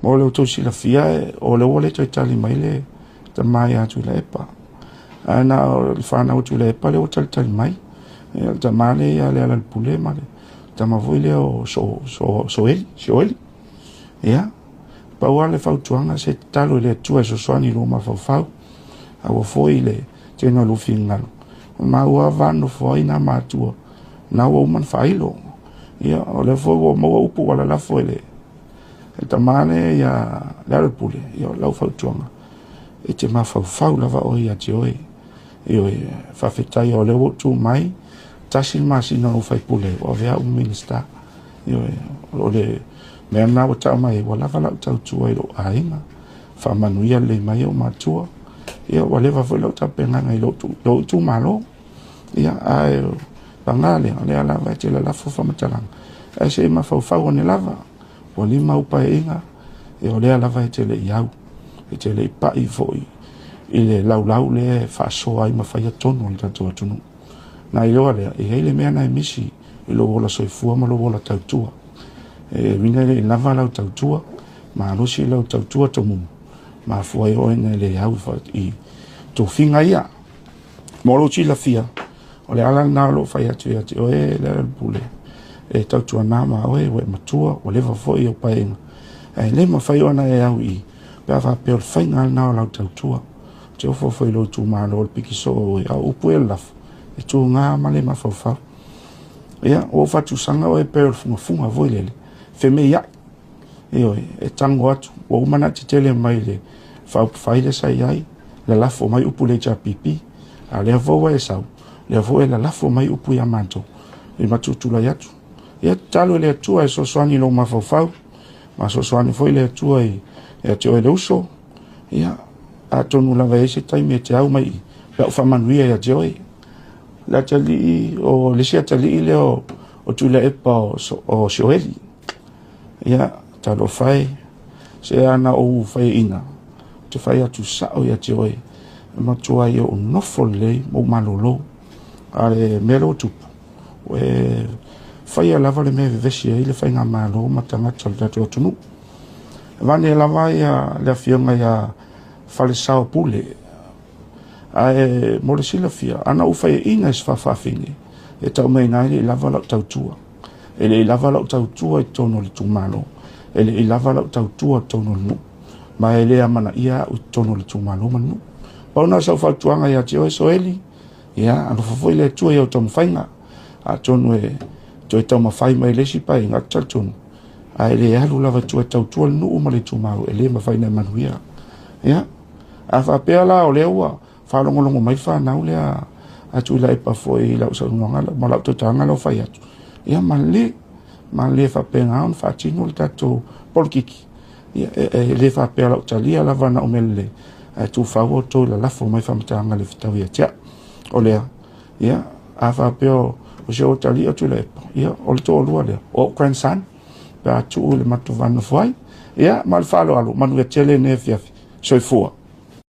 Mo le outou silafia, o lea ua le toe tali mai le tama ia Tuilaepa. Ae na o le fanau a Tuilaepa lea ua talitali mai. Ia, le tama lea ia Lealailepule ma le tama foi lea o Soeli, Sioeli. Ia, pau lava le fautuaga, se tatalo i le Atua e fesoasoani i lou mafaufau, aua foi le tino i lou finagalo. Maua va nofo ai nā matua, na ua uma ona faailo. Ia, o lea foi ua maua upu ua lalafo e le tama lea ia Lealailepule. Ia, o lau fautuaga, e te mafaufau lava oe ia te oe. Ioe, faafetai o lea ua ou tu mai, 1 le masina o faipule, ua avea au Minisita. Ioe, o le mea lena ua tau mai, ua lava lau tautua i lou aiga, faamanuia lelei mai ou matua. Ia, ua leva foi lau tapenaga i lou itumalo. Ia, ae paga lea, o lea lava e te lalafo faamatalaga, ae se i mafaufau ane lava, ua 5 au paeaiga, ia o lea lava e te le i au, e te le i pai foi i le laulau lea e faasoa ai ma faia tonu o le tatou atunuu. Na iloa lea, e i ai le mea na e misi i lou ola soifua ma lou ola tautua. E uiga e le i lava lau tautua, malosi lau tautua tomumu, mafua ai oe na le au i tofiga ia. Mo lou silafia, o le ala lena o lou fai atu ia te oe Lealailepule, e tautuana ma oe, ua e matua, ua leva foi au paeaiga, ae le mafai ona e au i pe a faapea o le faiga lena o lau tautua. Te ofo foi i lou itumalo o le pikisoo oe, a o upu e lalafo, e tuga ma le mafaufau. Ia, ua ou faatusaga oe pei o le fugafuga foi lele, femeiai. Ioe, e tango atu, ua uma ona tetele mai le faaupufai lea sa i ai, lalafo mai upu i le HRPP, a o lea foi ua e sau, lea foi e lalafo mai upu ia matou, i matou tulai atu. Ia, tatalo i le Atua e fesoasoani i lou mafaufau, ma fesoasoani foi le Atua ia te oe le uso. Ia, atonu lava e i ai se taimi e te au mai i, pe a ou faamanuia ia te oe. Le atalii, o le isi atalii lea o Tuilaepa o Sioeli. Ia, talofa e, se ana ou faiaina, ou te fai atu sao ia te oe, e matua ai ou nofo lelei ma ou malolo. A le mea lea ua tupu, e faia lava le mea e vevesi ai le faigamalo ma tagata o le tatou atunuu. E vane lava ia le afioga ia Falesao Pule, ae mo le silafia, ana ou faiaina i se faafafine, e tau mai ina e le i lava lau tautua. E le i lava lau tautua i totonu o le itumalo, e le i lava lau tautua i totonu o le nuu, ma e le amanaia au i totonu o le itumalo ma le nuu. Pau na o sau fautuaga ia te oe Soeli, ia alofa foi le Atua i au taumafaiga, atonu e toe taumafai mai le isi paeaiga, ou te talitonu, ae le alu lava i tua e tautua le nuu ma le itumalo, e le mafai ona e manuia. Ia, a faapea la o lea ua faalogologo mai fanau lea a Tuilaepa foi i lau saunoaga ma lau tautalaga lau fai atu, ia malie, malie faapena ona faatino le tatou polokiki. Ia, e le faapea lau talia lava na o mea lelei, ae tuufau outou i lalafo mai faamatalaga le fetau ia te au. O lea, ia, a faapea o si ou atalii o Tuilaepa, ia, o le toalua lea, o ou grandson, pe a tuu i le matou va nofo ai. Ia, ma le faaaloalo, manuia tele lenei afiafi. Soifua.